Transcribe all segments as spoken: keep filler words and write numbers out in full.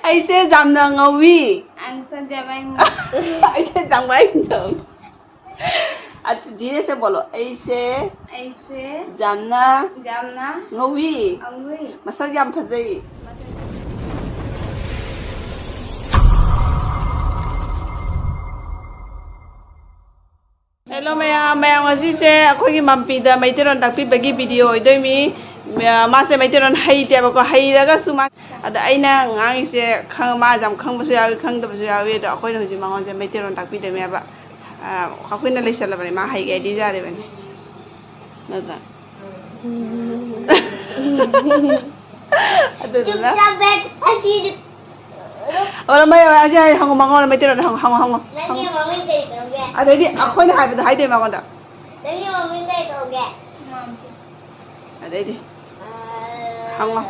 ꯑꯩꯁꯦ ꯌꯥꯝꯅ ꯉꯧꯋꯤ꯫ ꯑꯩꯁꯦ ꯖꯥꯡꯕꯥꯏ ꯃꯨ꯫ ꯑꯩꯁꯦ ꯖꯥꯡꯕꯥꯏ ꯃꯨ꯫ ꯑꯗꯨ ꯙꯤꯔꯦꯁꯦ ꯕꯣꯂꯣ, ꯑꯩꯁꯦ ꯑꯩꯁꯦ ꯌꯥꯝꯅ ꯌꯥꯝꯅ ꯉꯧꯋꯤ꯫ ꯉꯧꯋꯤ꯫ ꯃꯁꯛ ꯌꯥꯝ ꯐꯖꯩ꯫ ꯃꯁꯛ ꯍꯦꯜꯂꯣ ꯃꯌꯥꯝ, ꯃꯌꯥꯝ ꯉꯁꯤꯁꯦ ꯑꯩꯈꯣꯏꯒꯤ ꯃꯝꯄꯤꯗ ꯃꯩꯇꯩꯂꯣꯟ ꯇꯥꯛꯄꯤꯕꯒꯤ ꯚꯤꯗꯤꯑꯣ ꯑꯣꯏꯗꯣꯏꯅꯤ꯫ ꯃꯥꯁꯦ ꯃꯩꯇꯩꯂꯣꯟ ꯍꯩꯇꯦꯕꯀꯣ, ꯍꯩꯔꯒꯁꯨ ꯃꯥ, ꯑꯗ ꯑꯩꯅ ꯉꯥꯡꯉꯤꯁꯦ ꯈꯪ-, ꯃꯥ ꯌꯥꯝ ꯈꯪꯕꯁꯨ ꯌꯥꯎꯏ, ꯈꯪꯗꯕꯁꯨ ꯌꯥꯎꯏ꯫ ꯑꯗꯣ ꯑꯩꯈꯣꯏꯅ ꯍꯧꯖꯤꯛ ꯃꯉꯣꯟꯁꯦ ꯃꯩꯇꯩꯂꯣꯟ ꯇꯥꯛꯄꯤꯗꯣꯏꯅꯦꯕ꯫ ꯑ, ꯑꯩꯈꯣꯏꯅ ꯂꯩꯁꯜꯂꯕꯅꯦ, ꯃꯥ ꯍꯩꯒꯦ ꯍꯥꯏꯗꯤ ꯌꯥꯔꯤꯕꯅꯤ꯫ ꯅꯠꯇ꯭ꯔꯥ? ꯑꯗꯨꯗꯨꯅ ꯆꯨꯞ ꯆꯥꯞ ꯕꯦꯠ ꯑꯁꯤꯗꯤ ꯑꯣ, ꯃꯩ, ꯑꯁꯤ ꯍꯥꯏ, ꯍꯪꯉꯣ, ꯃꯉꯣꯟꯗ ꯃꯩꯇꯩꯂꯣꯟꯗ ꯍꯪꯉꯣ, ꯍꯪꯉꯣ, ꯍꯪꯉꯣ, ꯅꯪꯒꯤ ꯍꯪꯉꯣ꯫ ꯃꯃꯤꯡ ꯀꯔꯤ ꯀꯧꯒꯦ? ꯑꯗꯩꯗꯤ ꯑꯩꯈꯣꯏꯅ ꯍꯥꯏꯕꯗꯣ ꯍꯥꯏꯗꯣꯏ ꯃꯉꯣꯟꯗ꯫ ꯅꯪꯒꯤ ꯃꯃꯤꯡ ꯀꯔꯤ ꯀꯧꯒꯦ? ꯑꯗꯩꯗꯤ ꯑꯥ, ꯍꯪꯉꯣ꯫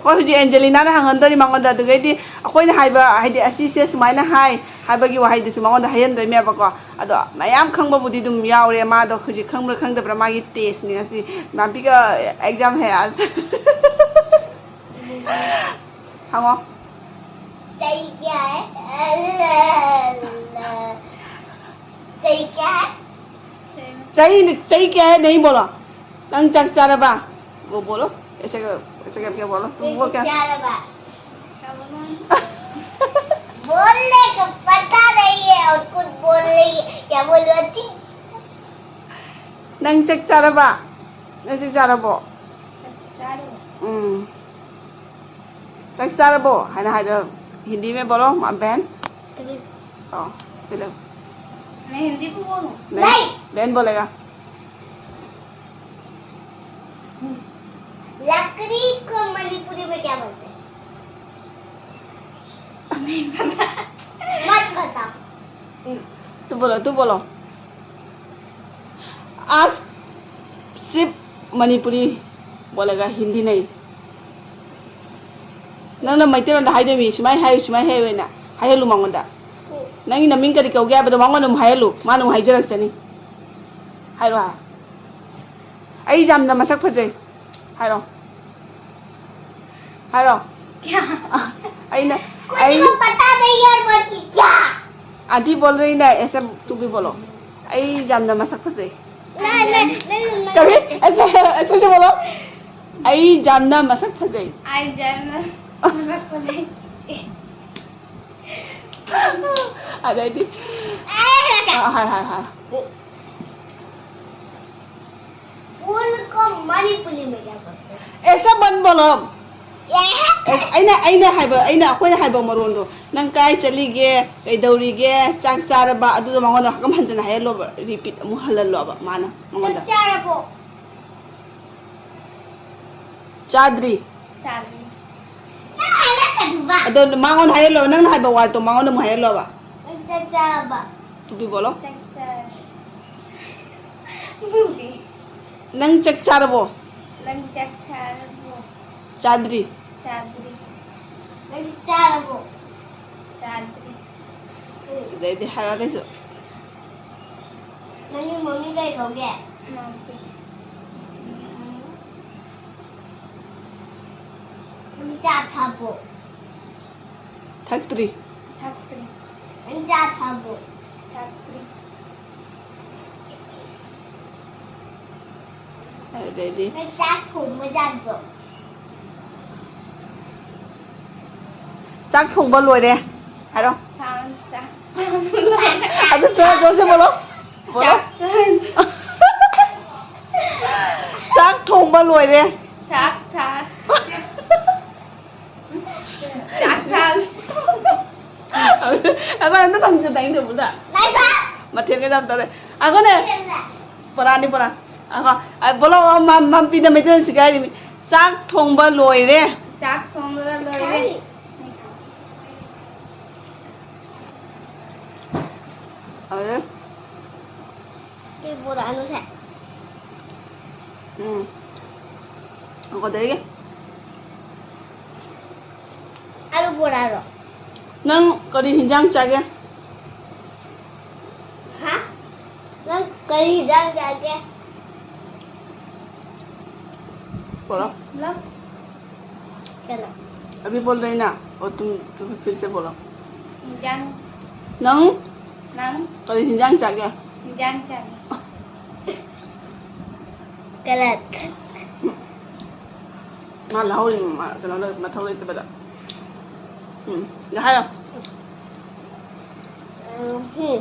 ꯍꯣꯏ, ꯍꯧꯖꯤꯛ ꯑꯦꯟꯖꯦꯂꯤꯅꯥꯅ ꯍꯪꯍꯟꯗꯣꯏꯅꯤ ꯃꯉꯣꯟꯗ꯫ ꯑꯗꯨꯒꯩꯗꯤ ꯑꯩꯈꯣꯏꯅ ꯍꯥꯏꯕ, ꯍꯥꯏꯗꯤ, "ꯑꯁꯤꯁꯦ ꯁꯨꯃꯥꯏꯅ ꯍꯥꯏ" ꯍꯥꯏꯕꯒꯤ ꯋꯥꯍꯩꯗꯨꯁꯨ ꯃꯉꯣꯟꯗ ꯍꯥꯏꯍꯟꯗꯣꯏꯅꯦꯕꯀꯣ꯫ ꯑꯗꯣ ꯃꯌꯥꯝ ꯈꯪꯕꯕꯨꯗꯤ ꯑꯗꯨꯝ ꯌꯥꯎꯔꯦ꯫ ꯃꯥꯗꯣ ꯍꯧꯖꯤꯛ ꯈꯪꯕ꯭ꯔꯥ ꯈꯪꯗꯕ꯭ꯔꯥ ꯃꯥꯒꯤ ꯇꯦꯁꯅꯤ ꯉꯁꯤ꯫ ꯃꯥꯝꯕꯤꯒ ꯑꯦꯛꯖꯥꯝ ꯍꯦ ꯑꯁ꯫ ꯍꯪꯉꯣ꯫ ꯆꯩ ꯀꯌꯥ ꯍꯥꯏ? ꯆꯩ ꯀꯌꯥ ꯍꯥꯏ? ꯆꯩ, ꯆꯩ ꯀꯌꯥ ꯍꯥꯏ? ꯅꯍꯤ ꯕꯣꯂꯣ꯫ ꯅꯪ ꯆꯥꯛ ꯆꯥꯔꯕ? वो बोलो, ऐसे, ऐसे करके बोलो। तुम वो क्या? ꯆꯥꯔꯕ? बोलने का पता नहीं है और खुद बोल रही है। क्या बोल रही थी? ꯅꯪ ꯆꯥꯛ ꯆꯥꯔꯕ? ꯅꯪ ꯆꯥꯛ ꯆꯥꯔꯕꯣ? ꯎꯝ꯫ ꯆꯥꯛ ꯆꯥꯔꯕꯣ ꯍꯥꯏꯅ ꯍꯥꯏꯗꯣ ꯍꯤꯟꯗꯤ ꯃꯦ ꯕꯣꯂꯣ, ꯃꯥ ꯕꯦꯟ꯫ ꯑꯣ, ꯄꯤꯂꯧ꯫ मैं हिंदी में बोलूं? नहीं, नहीं। बहन बोलेगा। लकड़ी को मणिपुरी में क्या बोलते हैं? नहीं पता। मत बताओ। तुम बोलो, तुम बोलो। आज सिर्फ मणिपुरी बोलेगा, हिंदी नहीं। ꯅꯪꯅ ꯃꯩꯇꯩꯂꯣꯟꯗ ꯍꯥꯏꯗꯣꯏꯃꯤ, ꯁꯨꯃꯥꯏꯅ ꯍꯥꯏꯌꯨ, ꯁꯨꯃꯥꯏꯅ ꯍꯥꯏꯌꯨ ꯍꯥꯏꯅ ꯍꯥꯏꯍꯜꯂꯨ ꯃꯉꯣꯟꯗ꯫ ꯅꯪꯒꯤ ꯅꯃꯤꯡ ꯀꯔꯤ ꯀꯧꯒꯦ ꯍꯥꯏꯕꯗꯣ ꯃꯉꯣꯟꯗ ꯑꯗꯨꯝ ꯍꯥꯏꯍꯜꯂꯨ, ꯃꯥꯅ ꯑꯃꯨꯛ ꯍꯥꯏꯖꯔꯛꯆꯅꯤ꯫ ꯍꯥꯏꯔꯣ, ꯍꯥꯏ꯫ ꯑꯩ ꯌꯥꯝꯅ ꯃꯁꯛ ꯐꯖꯩ꯫ ꯍꯥꯏꯔꯣ꯫ ꯍꯥꯏꯔꯣ꯫ क्या? ꯑꯩꯅ कुछ ꯑꯩ को पता नहीं यार, बोल कि क्या? आदि बोल रही ना, ऐसे तू भी बोलो. ꯑꯩ ꯌꯥꯝꯅ ꯃꯁꯛ ꯐꯖꯩ. नहीं, नहीं, नहीं, नहीं. कभी ऐसे ऐसे से बोलो. ꯑꯩ ꯌꯥꯝꯅ ꯃꯁꯛ ꯐꯖꯩ. आई जन्म. ꯑꯗꯩꯗꯤ ऐसा क्या? ꯑ, ꯍꯥꯏ ꯍꯥꯏ ꯍꯥꯏ. फूल को मणिपुरी में क्या बोलते हैं? ऐसा मत बोलो. ये है. ꯑꯩꯅ ꯑꯩꯅ ꯍꯥꯏꯕ ꯑꯩꯅ ꯑꯩꯈꯣꯏꯅ ꯍꯥꯏꯕ ꯃꯔꯣꯟꯗꯣ, ꯅꯪ ꯀꯥꯏ ꯆꯠꯂꯤꯒꯦ, ꯀꯩꯗꯧꯔꯤꯒꯦ, ꯆꯥꯛ ꯆꯥꯔꯕ, ꯑꯗꯨꯗꯣ ꯃꯉꯣꯟꯗ ꯍꯟꯖꯤꯟ ꯍꯟꯖꯤꯟ ꯍꯥꯏꯍꯜꯂꯣꯕ, ꯔꯤꯄꯤꯠ ꯑꯃꯨꯛ ꯍꯜꯍꯜꯂꯣꯕ ꯃꯥꯅ ꯃꯉꯣꯟꯗ. ꯆꯥꯛ ꯆꯥꯔꯕꯣ? ꯆꯥꯗ꯭ꯔꯤ. ꯆꯥꯗ꯭ꯔꯤ. ꯅꯪ ꯍꯥꯏꯔꯛꯀꯅꯨꯕ. ꯑꯗꯣ ꯃꯉꯣꯟꯗ ꯍꯥꯏꯍꯜꯂꯣꯕ, ꯅꯪꯅ ꯍꯥꯏꯕ ꯋꯥꯔꯗꯇꯣ ꯃꯉꯣꯟꯗ ꯑꯃꯨꯛ ꯍꯥꯏꯍꯜꯂꯣꯕ. ꯅꯪ ꯆꯥꯛ ꯆꯥꯔꯕ? ꯇꯨꯕꯤ ꯕꯣꯂꯣ. ꯆꯥꯛ ꯆꯥꯔꯦ. ꯅꯪꯗꯤ? ꯅꯪ ꯆꯥꯛ ꯆꯥꯔꯕꯣ? ꯅꯪ ꯆꯥꯛ ꯆꯥꯔꯕꯣ? ꯆꯥꯗ꯭ꯔꯤ. ꯆꯥꯗ꯭ꯔꯤ. ꯅꯪ ꯆꯥꯔꯕꯣ? ꯆꯥꯗ꯭ꯔꯤ. ꯑꯗꯩꯗꯤ ꯍꯥꯏꯔꯛꯑꯣ ꯑꯇꯩꯁꯨ. ꯅꯪꯒꯤ ꯃꯃꯤꯡ ꯀꯩ ꯀꯧꯒꯦ? ꯃꯥꯝꯄꯤ. ꯅꯪ ꯆꯥ ꯊꯛꯄꯣ? ꯊꯛꯇ꯭ꯔꯤ. ꯊꯛꯇ꯭ꯔꯤ. ꯅꯪ ꯆꯥ ꯊꯛꯄꯣ? ꯊꯛꯇ꯭ꯔꯤ. ꯑꯗꯩꯗꯤ ꯅꯪ ꯆꯥꯛ ꯊꯣꯡꯕ ꯌꯥꯗ꯭ꯔꯣ? ꯆꯥꯛ ꯊꯣꯡꯕ ꯂꯣꯏꯔꯦ. ꯍꯥꯏꯔꯣ. ꯊꯥꯡ ꯆꯥꯛ. ꯑꯗꯨ ꯖꯣꯔ ꯖꯣꯔꯁꯦ ꯕꯣꯂꯣ. ꯕꯣꯂꯣ. ꯆꯥꯛ ꯊꯥꯡ. ꯆꯥꯛ ꯊꯣꯡꯕ ꯂꯣꯏꯔꯦ. ꯆꯥꯛ ꯊꯥꯡ. ꯆꯥꯛ ꯊꯥꯡ. ꯑꯩꯈꯣꯏ ꯑꯝꯇ ꯊꯝꯁꯦ ꯇꯥꯏꯅꯤꯡꯗꯕꯗ. ꯂꯩꯕ. ꯃꯊꯦꯜ ꯀꯩꯗ ꯇꯧꯔꯦ. ꯑꯩꯈꯣꯏꯅꯦ. ꯄꯨꯔꯥꯅꯤ ꯄꯨꯔꯥ. ꯑꯩꯈꯣꯏ ꯕꯣꯂꯣ ꯃꯝꯄꯤꯅ ꯃꯩꯇꯩꯂꯣꯟ ꯁꯤꯒꯥꯏꯔꯤꯃꯤ. ꯆꯥꯛ ꯊꯣꯡꯕ ꯂꯣꯏꯔꯦ. ꯆꯥꯛ ꯊꯣꯡꯕ ꯂꯣꯏꯔꯦ. ꯑꯗꯨ ꯀꯩ ꯕꯣꯔꯥꯅꯣ ꯁꯦ? ꯎꯝ. ꯑꯣ, ꯀꯗꯥꯏꯒꯦ? ꯑꯂꯨ ꯕꯣꯔꯥꯔꯣ? ꯅꯪ ꯀꯔꯤ ꯍꯤꯟꯖꯥꯡ ꯆꯥꯒꯦ? ꯍꯥ? ꯅꯪ ꯀꯔꯤ ꯍꯤꯟꯖꯥꯡ ꯆꯥꯒꯦ? ꯄꯨꯔꯛꯑꯣ꯫ ꯂꯞ. ꯀꯩꯅꯣ? अभी बोल रही ना, और तुम तुम फिर से बोलो। ꯍꯤꯟꯖꯥꯡ ꯅꯪ ꯅꯪ ꯀꯔꯤ ꯍꯤꯟꯖꯥꯡ ꯆꯥꯒꯦ? ꯍꯤꯟꯖꯥꯡ ꯆꯥꯒꯦ꯫ गलत। ꯃꯥ ꯂꯧꯍꯧꯔꯤ ꯃꯥ ꯀꯩꯅꯣ ꯂꯩ- ꯃꯊꯧ ꯂꯩꯇꯕꯗ꯫ ꯎꯝ, ꯍꯥꯏꯔꯣ꯫ ꯎꯝ, ꯍꯨꯝ꯫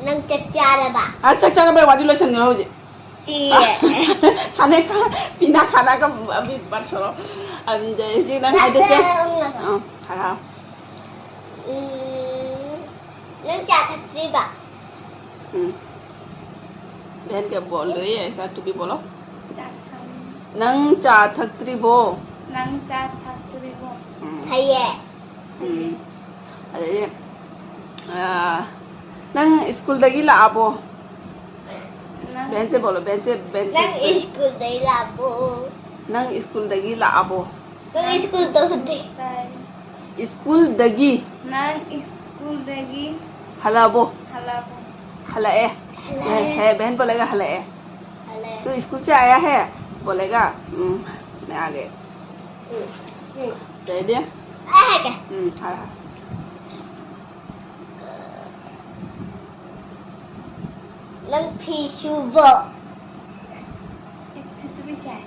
ꯅꯪ ꯆꯥꯛ ꯆꯥꯔꯕ? ꯑ ꯆꯥꯛ ꯆꯥꯔꯕꯩ ꯋꯥꯔꯤ ꯂꯣꯏꯁꯟꯈ꯭ꯔꯣ ꯍꯧꯖꯤꯛ꯫ ꯏꯌꯦ꯫ खाने का पीना खाना का अभी बात छोड़ो। ꯑꯗꯨꯗꯤ ꯍꯧꯖꯤꯛ ꯅꯪ ꯍꯥꯏꯗꯣꯏꯁꯦ꯫ ꯑꯥ, ꯍꯥꯏꯔꯣ꯫ ꯎꯝ, ꯅꯪ ꯆꯥ ꯊꯛꯇ꯭ꯔꯤꯕ? ꯎꯝ꯫ बहन क्या बोल रही है ऐसा तू भी बोलो। ꯆꯥꯛ ꯊꯣꯡ- ꯅꯪ ꯆꯥ ꯊꯛꯇ꯭ꯔꯤꯕꯣ? ꯅꯪ ꯆꯥ ꯊꯛꯇ꯭ꯔꯤꯕꯣ? ꯎꯝ꯫ ꯍꯩꯌꯦ꯫ ꯎꯝ꯫ ꯑꯗꯩꯗꯤ ꯑꯥ, ꯅꯪ ꯁ꯭ꯀꯨꯜꯗꯒꯤ ꯂꯥꯛꯑꯕꯣ? ꯅꯪ ꯕꯦꯟꯁꯦ ꯕꯣꯂꯣ, ꯕꯦꯟꯁꯦ, ꯕꯦꯟꯁꯦ, ꯅꯪ ꯕꯦꯟ꯫ ꯁ꯭ꯀꯨꯜꯗꯩ ꯂꯥꯛꯑꯕꯣ? ꯅꯪ ꯁ꯭ꯀꯨꯜꯗꯒꯤ ꯂꯥꯛꯑꯕꯣ? ꯅꯪ ꯁ꯭ꯀꯨꯜ ꯇꯧꯗꯦ꯫ ꯇꯥꯏ꯫ ꯁ꯭ꯀꯨꯜꯗꯒꯤ ꯅꯪ ꯁ꯭ꯀꯨꯜꯗꯒꯤ ꯍꯜꯂꯛꯑꯕꯣ? ꯍꯜꯂꯛꯄꯣ? ꯍꯜꯂꯛꯑꯦ꯫ ꯍꯜꯂꯛꯑꯦ꯫ ꯍꯦ, ꯍꯦ, ꯕꯦꯟ ꯕꯣꯂꯦꯒ ꯍꯜꯂꯛꯑꯦ꯫ ꯍꯜꯂꯛꯑꯦ꯫ तू स्कूल से आया है? बोलेगा, "हम्म, मैं आ गए।" ꯎꯝ, ꯎꯝ꯫ ꯑꯗꯩꯗꯤ ꯑꯩ ꯍꯥꯏꯒꯦ꯫ ꯎꯝ, ꯍꯥꯏꯔꯣ, ꯍꯥꯏꯔꯣ꯫ ꯅꯪ ꯐꯤ ꯁꯨꯕꯣ? ꯐꯤꯁꯨꯕꯤ ꯀꯌꯥ?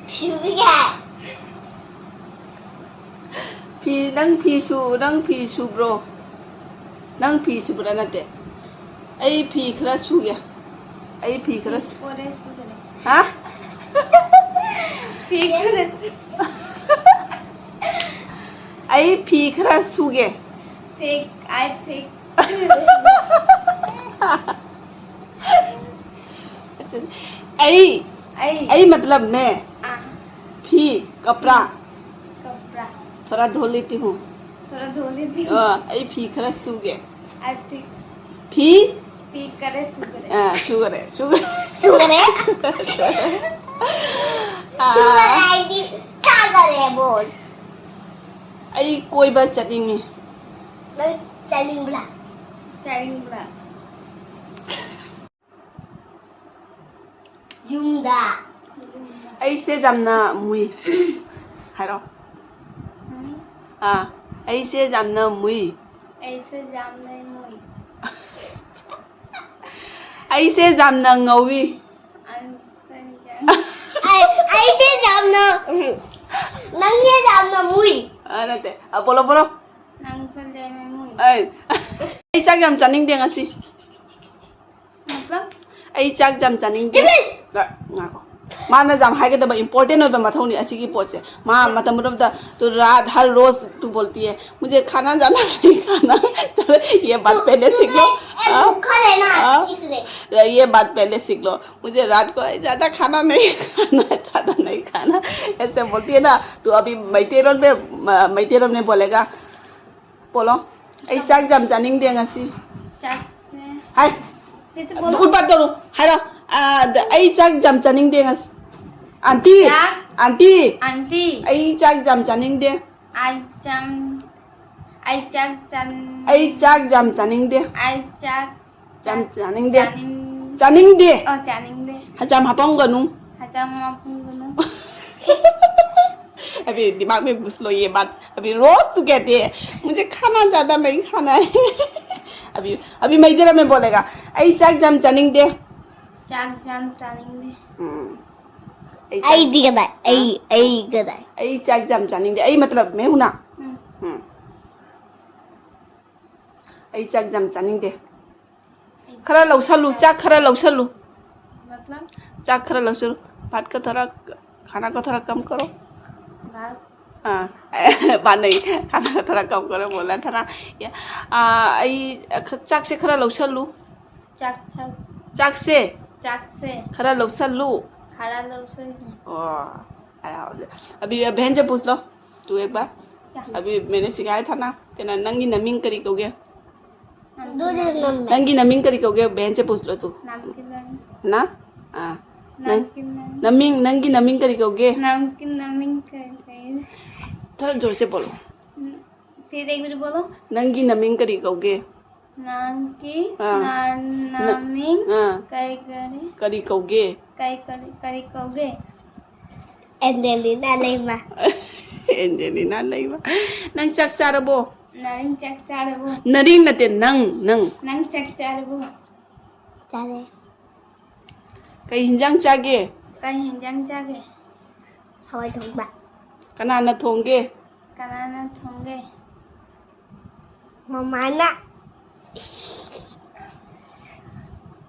ꯐꯤ ꯁꯨꯕ ꯌꯥꯏ꯫ ꯐꯤ, ꯅꯪ ꯐꯤ ꯁꯨ, ꯅꯪ ꯐꯤ ꯁꯨꯕ꯭ꯔꯣ? ꯅꯪ ꯐꯤ ꯁꯨꯕ꯭ꯔꯥ ꯅꯠꯇꯦ꯫ ꯑꯩ ꯐꯤ ꯈꯔ ꯁꯨꯒꯦ꯫ ꯑꯩ ꯐꯤ ꯈꯔ ꯁꯨ- ꯀꯣꯂꯦꯖ ꯁꯨꯒꯅꯤ꯫ ꯍꯥ? ꯐꯤ ꯈꯔ ꯁꯨ- ꯑꯩ ꯐꯤ ꯈꯔ ꯁꯨꯒꯦ꯫ ꯐꯤ, ꯑꯩ ꯐꯤ꯫ ꯑꯩ, ꯑꯩ꯫ ꯑꯩ मतलब मैं ꯑꯥ꯫ फी कपड़ा कपड़ा। थोड़ा धो लेती हूँ꯫ थोड़ा धो लेती हूँ। ꯑ, ꯑꯩ ꯐꯤ ꯈꯔ ꯁꯨꯒꯦ꯫ ꯑꯩ ꯐꯤ꯫ ꯐꯤ? ꯐꯤ ꯈꯔ ꯁꯨꯒꯅꯤ꯫ ꯑ, ꯁꯨꯒꯔꯦ, ꯁꯨꯒꯔꯦ꯫ ꯁꯨꯒꯔꯦ? ꯑ, ꯁꯨꯒꯔꯦ ꯍꯥꯏꯗꯤ ꯆꯥꯒꯔꯦ ꯕꯣꯜ꯫ ꯑꯩ ꯀꯣꯏꯕ ꯆꯠꯅꯤꯡꯉꯤ꯫ ꯅꯪ ꯆꯥꯅꯤꯡꯕ꯭ꯔꯥ? ꯆꯥꯅꯤꯡꯕ꯭ꯔꯥ? ꯌꯨꯝꯗ꯫ ꯑꯩꯁꯦ ꯌꯥꯝꯅ ꯃꯨꯏ꯫ ꯍꯥꯏꯔꯣ꯫ ꯎꯝ꯫ ꯑꯥ, ꯑꯩꯁꯦ ꯌꯥꯝꯅ ꯃꯨꯏ꯫ ꯑꯩꯁꯦ ꯌꯥꯝꯅ ꯃꯨꯏ꯫ ꯑꯩꯁꯦ ꯌꯥꯝꯅ ꯉꯧꯏ꯫ ꯑꯩꯁꯦ ꯌꯥꯝ-, ꯑꯩ, ꯑꯩꯁꯦ ꯌꯥꯝꯅ, ꯎꯝ, ꯅꯪꯁꯦ ꯌꯥꯝꯅ ꯃꯨꯏ꯫ ꯑꯥ, ꯅꯠꯇꯦ꯫ ꯑꯥ, ꯄꯣꯂꯣ, ꯄꯣꯂꯣ꯫ ꯅꯪꯁꯦ ꯌꯥꯝꯅ ꯃꯨꯏ꯫ ꯑꯩ, ꯑꯩ ꯆꯥꯛ ꯌꯥꯝ ꯆꯥꯅꯤꯡꯗꯦ ꯉꯁꯤ꯫ ꯃꯇꯂꯕ? ꯑꯩ ꯆꯥꯛ ꯌꯥꯝ ꯆꯥꯅꯤꯡꯗꯦ꯫ ꯆꯤꯕꯤꯟ! ꯉꯥꯏꯈꯣ꯫ ꯃꯥꯅ ꯌꯥꯝ ꯍꯥꯏꯒꯗꯕ important ꯑꯣꯏꯕ ꯃꯊꯧꯅꯤ ꯑꯁꯤꯒꯤ ꯄꯣꯠꯁꯦ꯫ ꯃꯥ ꯃꯇꯝ ꯄꯨꯝꯅꯃꯛꯇ, "तो रात हर रोज तू बोलती है, मुझे खाना जाना नहीं खाना।" ये बात तू, पहले सीख लो। तुझे एक हाँ? भूखा रहना हाँ? सीख ले। ये बात पहले सीख लो। "मुझे रात को ज़्यादा खाना नहीं खाना, ज़्यादा नहीं खाना।" ऐसे बोलती है ना, तो अभी मैतेरन में, म-, मैतेरन में बोलेगा, ꯄꯣꯂꯣ, ꯑꯩ ꯆꯥꯛ ꯌꯥꯝ ꯆꯥꯅꯤꯡꯗꯦ ꯉꯁꯤ꯫ ꯆꯥꯛꯁꯦ꯫ ꯍꯥꯏ꯫ ꯐꯤꯔꯁꯦ ꯄꯣꯂꯣ꯫ ꯎꯠꯄꯠ ꯇꯧꯔꯨ꯫ ꯍꯥꯏꯔꯣ꯫ ꯑꯥ, ꯗ-, ꯑꯩ ꯆꯥꯛ ꯌꯥꯝ ꯆꯥꯅꯤꯡꯗꯦ ꯉꯁꯤ꯫ ꯑꯟꯇꯤ꯫ ꯆꯥꯛ꯫ ꯑꯟꯇꯤ꯫ ꯑꯟꯇꯤ꯫ ꯑꯩ ꯆꯥꯛ ꯌꯥꯝ ꯆꯥꯅꯤꯡꯗꯦ꯫ ꯑꯩ ꯆꯥꯛ, ꯑꯩ ꯆꯥꯛ ꯆꯥꯟ-, ꯑꯩ ꯆꯥꯛ ꯌꯥꯝ ꯆꯥꯅꯤꯡꯗꯦ꯫ ꯑꯩ ꯆꯥꯛ ꯌꯥꯝ ꯆꯥꯛ ꯆꯥꯅꯤꯡꯗꯦ꯫ ꯆꯥꯅꯤꯡ-, ꯆꯥꯅꯤꯡꯗꯦ꯫ ꯑꯣ, ꯆꯥꯅꯤꯡꯗꯦ꯫ ꯍꯆꯥꯝ ꯍꯥꯄꯝꯒꯅꯨ꯫ ꯍꯆꯥꯝ ꯍꯥꯄꯝꯒꯅꯨ꯫ अभी दिमाग में घुस लो ये बात। अभी रोज तू कहती है, "मुझे खाना ज्यादा नहीं खाना है।" अभी, अभी मैतेरन में बोलेगा, "ꯑꯩ ꯆꯥꯛ ꯌꯥꯝ ꯆꯥꯅꯤꯡꯗꯦ꯫ ꯆꯥꯛ ꯌꯥꯝ ꯆꯥꯅꯤꯡꯗꯦ꯫ ꯎꯝ꯫ ꯑꯩ ꯆꯥꯛ ꯑꯩꯗꯤ ꯀꯗꯥꯏ? ꯑꯩ, ꯍꯥ? ꯑꯩ ꯀꯗꯥꯏ? ꯑꯩ ꯆꯥꯛ ꯌꯥꯝ ꯆꯥꯅꯤꯡꯗꯦ꯫ ꯑꯩ मतलब मैं हूं ना?" ꯎꯝ꯫ ꯎꯝ꯫ ꯑꯩ ꯆꯥꯛ ꯌꯥꯝ ꯆꯥꯅꯤꯡꯗꯦ꯫ ꯈꯔ ꯂꯧꯁꯜꯂꯨ, ꯆꯥꯛ ꯈꯔ ꯂꯧꯁꯜꯂꯨ꯫ मतलब? ꯆꯥꯛ ꯈꯔ ꯂꯧꯁꯜꯂꯨ꯫ भात का थोड़ा, खाना का थोड़ा कम करो। भात? हाँ। भात नहीं, खाना का थोड़ा कम करो बोला था ना। या, आ, ꯑꯩ, ꯆꯥꯛꯁꯦ ꯈꯔ ꯂꯧꯁꯜꯂꯨ꯫ ꯆꯥꯛ, ꯆꯥꯛ꯫ ꯆꯥꯛꯁꯦ ꯆꯥꯛꯁꯦ ꯈꯔ ꯂꯧꯁꯜꯂꯨ꯫ ꯈꯔ ꯂꯧꯁꯜꯂꯨ꯫ ꯑꯣ, ꯍꯔꯥꯎ-, अभी बहन से पूछ लो, तू एक बार। क्या? अभी मैंने सिखाया था ना, तेरा नंगी नमिंग करी कहोगे? ꯅꯪꯒꯤ ꯅꯃꯤꯡ ꯀꯔꯤ ꯀꯧꯒꯦ? ꯕꯦꯟꯁꯦ ꯄꯨꯁꯂꯣ ꯇꯨ꯫ ꯅꯥꯝꯀꯤꯟ ꯅꯥꯝ-, ꯅꯥ? ꯑꯥ, ꯅꯪ, ꯅꯥꯝꯀꯤꯟ ꯅꯥꯝ-, ꯅꯃꯤꯡ, ꯅꯪꯒꯤ ꯅꯃꯤꯡ ꯀꯔꯤ ꯀꯧꯒꯦ? ꯅꯥꯝꯀꯤꯟ ꯅꯥꯃꯤꯡ ꯀꯔꯤ ꯀꯧꯒꯦ? ꯊꯔ ꯖꯣꯔꯁꯦ ꯕꯣꯂꯣ꯫ ꯎꯝ, ꯐꯤꯔꯁꯦ ꯕꯣꯂꯣ꯫ ꯅꯪꯒꯤ ꯅꯃꯤꯡ ꯀꯔꯤ ꯀꯧꯒꯦ? ꯅꯪꯒꯤ ꯑꯥ꯫ ꯅ-, ꯅ-, ꯅꯃꯤꯡ ꯑꯥ꯫ ꯀꯔꯤ ꯀꯔꯤ? ꯀꯔꯤ ꯀꯧꯒꯦ? ꯀꯔꯤ ꯀꯔꯤ, ꯀꯔꯤ ꯀꯧꯒꯦ? ꯑꯦꯟꯖꯦꯂꯤꯅꯥ ꯂꯩꯃ꯫ ꯑꯦꯟꯖꯦꯂꯤꯅꯥ ꯂꯩꯕ꯫ ꯅꯪ ꯆꯥꯛ ꯆꯥꯔꯕꯣ? ꯅꯪ ꯆꯥꯛ ꯆꯥꯔꯕꯣ? ꯅꯔꯤꯡ ꯅꯠꯇꯦ, ꯅꯪ, ꯅꯪ꯫ ꯅꯪ ꯆꯥꯛ ꯆꯥꯔꯕꯣ? ꯆꯥꯔꯦ꯫ ꯀꯩ ꯍꯤꯟꯖꯥꯡ ꯆꯥꯒꯦ? ꯀꯩ ꯍꯤꯟꯖꯥꯡ ꯆꯥꯒꯦ? ꯍꯋꯥꯏ ꯊꯣꯡꯕ꯫ ꯀꯅꯥꯅ ꯊꯣꯡꯒꯦ? ꯀꯅꯥꯅ ꯊꯣꯡꯒꯦ? ꯃꯃꯥꯅ꯫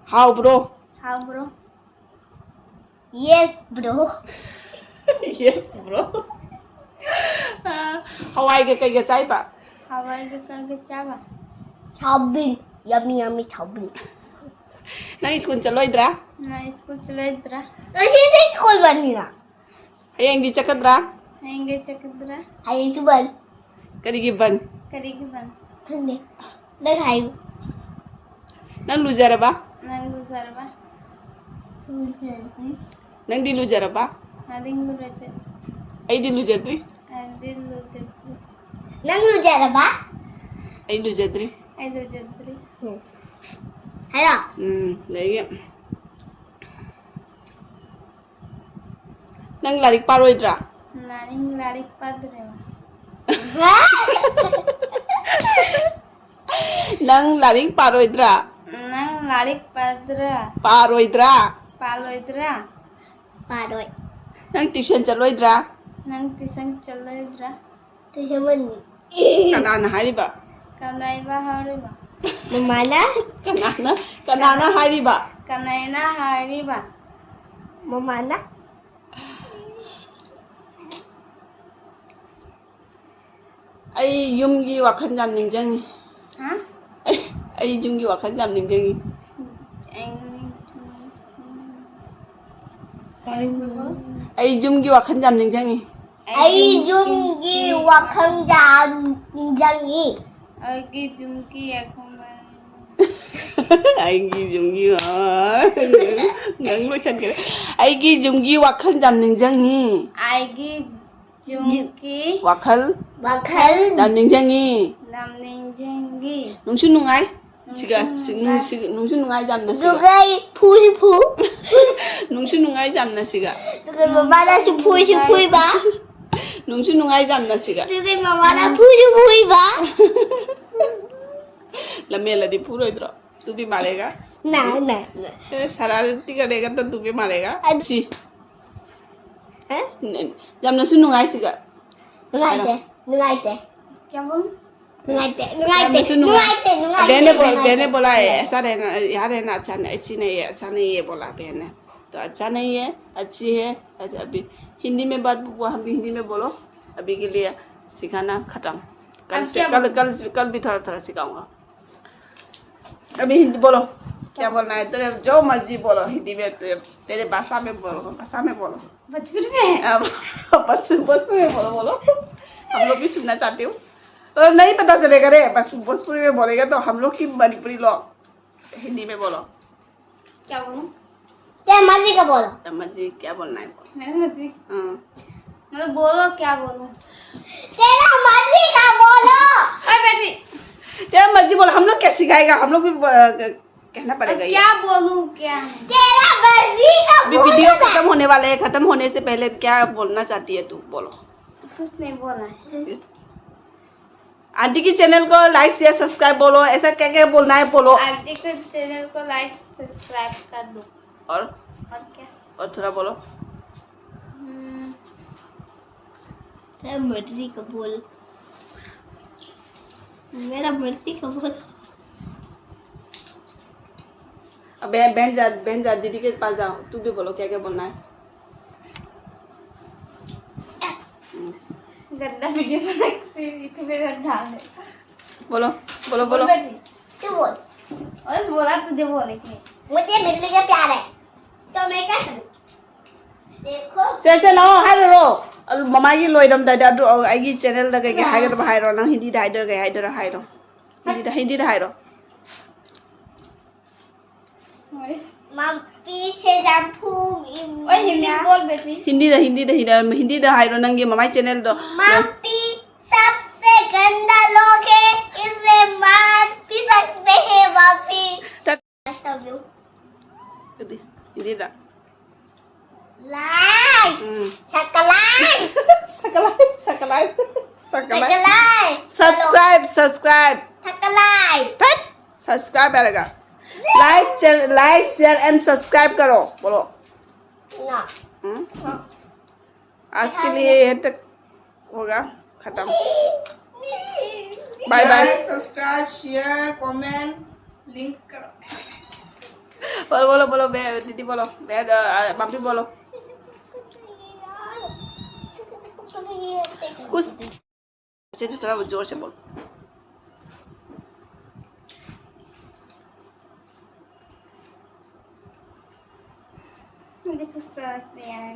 ꯍꯥꯎꯕ꯭ꯔꯣ? ꯍꯥꯎꯕ꯭ꯔꯣ? Yes, bro. Yes, bro. ꯑꯥ, ꯍꯋꯥꯏꯒ ꯀꯩꯒ ꯆꯥꯏꯕ? ꯍꯋꯥꯏꯒ ꯀꯩꯒ ꯆꯥꯕ? ꯁꯥꯎꯕꯤꯟ꯫ Yummy, yummy ꯁꯥꯎꯕꯤꯟ꯫ ꯅꯪ ꯁ꯭ꯀꯨꯜ ꯆꯠꯂꯣꯏꯗ꯭ꯔꯥ? ꯅꯪ ꯁ꯭ꯀꯨꯜ ꯆꯠꯂꯣꯏꯗ꯭ꯔꯥ? ꯉꯁꯤꯗꯤ ꯁ꯭ꯀꯨꯜ ꯕꯟꯅꯤꯅ꯫ ꯍꯌꯦꯡꯗꯤ ꯆꯠꯀꯗ꯭ꯔꯥ? ꯍꯌꯦꯡꯗꯤ ꯆꯠꯀꯗ꯭ꯔꯥ? ꯍꯌꯦꯡꯁꯨ ꯕꯟ꯫ ꯀꯔꯤꯒꯤ ꯕꯟ? ꯀꯔꯤꯒꯤ ꯕꯟ? ꯈꯪꯗꯦ꯫ ꯅꯪ ꯍꯥꯏꯌꯨ꯫ ꯅꯪ ꯂꯨꯖꯔꯕ? ꯅꯪ ꯂꯨꯖꯔꯕ? ꯂꯨꯖꯗ꯭ꯔꯤ꯫ ꯅꯪꯗꯤ ꯂꯨꯖꯔꯕ? ꯅꯪꯗꯤ ꯂꯨꯖ-, ꯑꯩꯗꯤ ꯂꯨꯖꯗ꯭ꯔꯤ꯫ ꯑꯩꯗꯤ ꯂꯨꯖꯗ꯭ꯔꯤ꯫ ꯅꯪ ꯂꯨꯖꯔꯕ? ꯑꯩ ꯂꯨꯖꯗ꯭ꯔꯤ꯫ ꯑꯩ ꯂꯨꯖꯗ꯭ꯔꯤ꯫ ꯎꯝ꯫ ꯍꯥꯏꯔꯣ? ꯎꯝ, ꯑꯗꯒꯤ ꯅꯪ ꯂꯥꯏꯔꯤꯛ ꯄꯥꯔꯣꯏꯗ꯭ꯔꯥ? ꯅꯪ ꯂꯥꯏꯔꯤꯛ ꯄꯥꯗ꯭ꯔꯦꯕ? ꯅꯪ ꯂꯥꯏꯔꯤꯛ ꯄꯥꯔꯣꯏꯗ꯭ꯔꯥ? ꯅꯪ ꯂꯥꯏꯔꯤꯛ ꯄꯥꯗ꯭ꯔꯥ? ꯄꯥꯔꯣꯏꯗ꯭ꯔꯥ? ꯄꯥꯔꯣꯏꯗ꯭ꯔꯥ? ꯄꯥꯔꯣꯏ꯫ ꯅꯪ ꯇ꯭ꯌꯨꯁꯟ ꯆꯠꯂꯣꯏꯗ꯭ꯔꯥ? ꯅꯪ ꯇ꯭ꯌꯨꯁꯟ ꯆꯠꯂꯣꯏꯗ꯭ꯔꯥ? ꯇ꯭ꯌꯨꯁꯟ ꯕꯟ꯫ ꯀꯅꯥꯅ ꯍꯥꯏꯔꯤꯕ? ꯀꯅꯥꯏꯕ ꯍꯥꯏꯔꯤꯕ? ꯃꯃꯥꯅ꯫ ꯀꯅꯥꯅ, ꯀꯅꯥꯅ ꯍꯥꯏꯔꯤꯕ? ꯀꯅꯥꯅ ꯍꯥꯏꯔꯤꯕ? ꯃꯃꯥꯅ꯫ ꯑꯩ ꯌꯨꯝꯒꯤ ꯋꯥꯈꯜ ꯌꯥꯝ ꯅꯤꯡꯁꯤꯡꯉꯤ꯫ ꯍꯥ? ꯑꯩ, ꯑꯩ ꯌꯨꯝꯒꯤ ꯋꯥꯈꯜ ꯌꯥꯝ ꯅꯤꯡꯁꯤꯡꯉꯤ꯫ ꯑꯩ, ꯑꯩ ꯌꯨꯝꯒꯤ ꯋꯥꯈꯜ ꯌꯥꯝ ꯅꯤꯡꯁꯤꯡꯉꯤ꯫ ꯑꯩ ꯌꯨꯝꯒꯤ ꯋꯥꯈꯜ ꯌꯥꯝ ꯅꯤꯡꯁꯤꯡꯉꯤ꯫ ꯑꯩꯒꯤ ꯌꯨꯝꯒꯤ ꯋꯥꯈꯜ꯫ ꯑꯩꯒꯤ ꯌꯨꯝꯒꯤ, ꯑ, ꯅꯪ ꯂꯣꯏꯁꯟꯈ꯭ꯔꯦ꯫ ꯑꯩꯒꯤ ꯌꯨꯝꯒꯤ ꯋꯥꯈꯜ ꯌꯥꯝ ꯅꯤꯡꯁꯤꯡꯉꯤ꯫ ꯑꯩꯒꯤ ꯌꯨꯝꯒꯤ ꯋꯥꯈꯜ ꯋꯥꯈꯜ ꯌꯥꯝ ꯅꯤꯡꯁꯤꯡꯉꯤ꯫ ꯌꯥꯝ ꯅꯤꯡꯁꯤꯡꯉꯤ꯫ ꯅꯨꯡꯁꯨ ꯅꯨꯡꯉꯥꯏ꯫ ꯁꯤꯒ, ꯅꯨꯡꯁꯨ ꯁꯤ-, ꯅꯨꯡꯉꯥꯏ꯫ ꯅꯨꯡꯁꯤ-, ꯅꯨꯡꯁꯨ ꯅꯨꯡꯉꯥꯏ ꯌꯥꯝꯅ ꯁꯤꯒ꯫ ꯑꯗꯨꯒ ꯑꯩ ꯐꯨꯁꯨ ꯐꯨ꯫ ꯅꯨꯡꯁꯨ ꯅꯨꯡꯉꯥꯏ ꯌꯥꯝꯅ ꯁꯤꯒ꯫ ꯑꯗꯨꯒ ꯃꯃꯥꯅꯁꯨ ꯐꯨꯁꯨ ꯐꯨꯏꯕ꯫ ꯅꯨꯡꯁꯨ ꯅꯨꯡꯉꯥꯏ ꯌꯥꯝꯅ ꯁꯤꯒ꯫ ꯑꯗꯨꯒꯤ ꯃꯃꯥꯅ ꯐꯨꯁꯨ ꯐꯨꯏꯕ꯫ ꯂꯝꯍꯦꯜꯂꯗꯤ ꯐꯨꯔꯣꯏꯗ꯭ꯔꯣ? Two V ꯃꯥꯔꯦꯒ꯫ ꯅꯥ, ꯅꯥ, ꯅꯥ꯫ ꯑꯦ, ꯁꯔꯥꯔꯇꯤ ꯀꯔꯦꯒ ꯇꯣ ꯇꯨ ꯚꯤ ꯃꯥꯔꯦꯒ꯫ ꯑꯗꯨ- ꯁꯤ꯫ ꯍꯥ? ꯌꯥꯝꯅꯁꯨ ꯅꯨꯡꯉꯥꯏ ꯁꯤꯒ꯫ ꯅꯨꯡꯉꯥꯏꯇꯦ, ꯅꯨꯡꯉꯥꯏꯇꯦ꯫ ꯀꯌꯥꯕꯨꯡ? ꯅꯨꯡꯉꯥꯏꯇꯦ, ꯅꯨꯡꯉꯥꯏꯇꯦ, ꯌꯥꯝꯅꯁꯨ ꯅꯨꯡꯉꯥꯏ꯫ ꯅꯨꯡꯉꯥꯏꯇꯦ, ꯅꯨꯡꯉꯥꯏꯇꯦ, बहन ने बोल, ꯅꯨꯡꯉꯥꯏꯇꯦ꯫ बहन ने बोला है, ऐसा रहना, यहाँ रहना अच्छा नहीं, अच्छी नहीं है, अच्छा नहीं है बोला बहन ने। तो अच्छा नहीं है, अच्छी है, अच्छा, अभी हिंदी में बात, वो हम भी हिंदी में बोलो। अभी के लिए सिखाना खत्म। कल अब से, क्या कल, बोलूं? कल, कल भी थोड़ा, थोड़ा सिखाऊंगा। अभी हिंदी बोलो, क्या बोलना है तेरे, जो मर्जी बोलो हिंदी में, तेरे, तेरे भाषा में बोलो, भाषा में बोलो। भोजपुरी में? अब बस भोजपुरी में बोलो, बोलो, हम लोग भी सुनना चाहते हो। और नहीं पता चलेगा रे, बस भोजपुरी में बोलेगा तो हम लोग की मणिपुरी लोग हिंदी में बोलो। क्या बोलूं? तेरा मर्जी का बोलो। समझ जी, क्या बोलना है बोलो। मेरा मर्जी। हाँ। मतलब बोलो, क्या बोलूं? तेरा मर्जी का बोलो। अरे बेटी, तेरा मर्जी बोलो, हम लोग क्या सिखाएगा, हम लोग भी ब-, कहना अब पड़ेगा ये। क्या बोलूं, क्या नहीं? अभी वीडियो खत्म होने वाले है, खत्म होने से पहले क्या बोलना चाहती है तू, बोलो। कुछ नहीं बोलना है। आंटी की चैनल को लाइक शेयर सब्सक्राइब बोलो, ऐसा क्या क्या बोलना है बोलो। आंटी के चैनल को लाइक सब्सक्राइब कर दो। और और क्या? और थोड़ा बोलो। हम्म, तेरा मर्जी का बोल। मेरा मर्जी का बोल। अब बहन, बहन जा, बहन जा, दीदी के पास जाओ, तू भी बोलो क्या क्या बोलना है। हम्म। गंदा वीडियो बनाके इतने गंदा है। बोलो, बोलो, बोलो। बेटी। तू बोल। और बोला तुझे बोले कि मुझे बिल्ली का प्यार है, तो मैं क्या करूँ? देखो। ꯁꯦ ꯁꯦ ꯂꯥꯛꯑꯣ ꯍꯥꯏꯔꯨꯔꯣ꯫ ꯑꯗꯨ ꯃꯃꯥꯒꯤ ꯂꯣꯏꯔꯝꯗꯥꯏꯗ ꯑꯗꯨ ꯑꯩꯒꯤ ꯆꯦꯅꯦꯜꯗ ꯀꯩꯀꯩ ꯍꯥꯏꯒꯗꯕ ꯍꯥꯏꯔꯣ꯫ ꯅꯪ ꯍꯤꯟꯗꯤꯗ ꯍꯥꯏꯗꯣꯏꯔꯣ ꯀꯩ ꯍꯥꯏꯗꯣꯏꯔꯣ ꯍꯥꯏꯔꯣ꯫ ꯍꯤꯟꯗꯤꯗ, ꯍꯤꯟꯗꯤꯗ ꯍꯥꯏꯔꯣ꯫ माफी से जाफू ओए हिंदी में बोल बेटी। ꯍꯤꯟꯗꯤꯗ, ꯍꯤꯟꯗꯤꯗ, ꯍꯤꯟꯗꯤꯗ, ꯍꯤꯟꯗꯤꯗ ꯍꯥꯏꯔꯣ ꯅꯪꯒꯤ ꯃꯃꯥꯏ ꯆꯦꯅꯦꯜꯗꯣ꯫ माफी सबसे गंदा लोग है, इसलिए मार भी सकते हैं माफी। तब- I love you। ꯑꯗꯨꯗꯤ ꯍꯤꯟꯗꯤꯗ꯫ Like. ꯎꯝ Subscribe. ꯁꯀꯂꯥꯏ ꯁꯀꯂꯥꯏ ꯁꯀꯂꯥꯏ Subscribe. Subscribe subscribe Subscribe. ꯊꯠ Subscribe ꯍꯥꯏꯔꯒ Like, like, share and subscribe करो. बोलो. No. हम्म? आज के लिए ये तक होगा खत्म. Bye bye. Like, subscribe, share, comment, link करो. बोलो बोलो बोलो बे दीदी बोलो बे अ, मम्मी बोलो. कुछ अच्छे से थोड़ा जोर से बोल. मुझे कुछ समझ नहीं आया.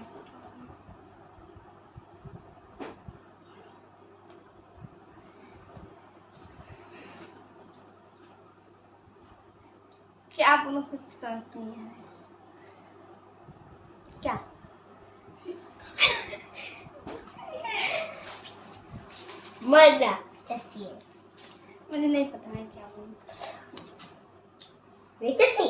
क्या बोलूं, कुछ समझ नहीं आया. क्या? मजा. चलिए. मुझे नहीं पता मैं क्या बोलूं. बेइज्जती.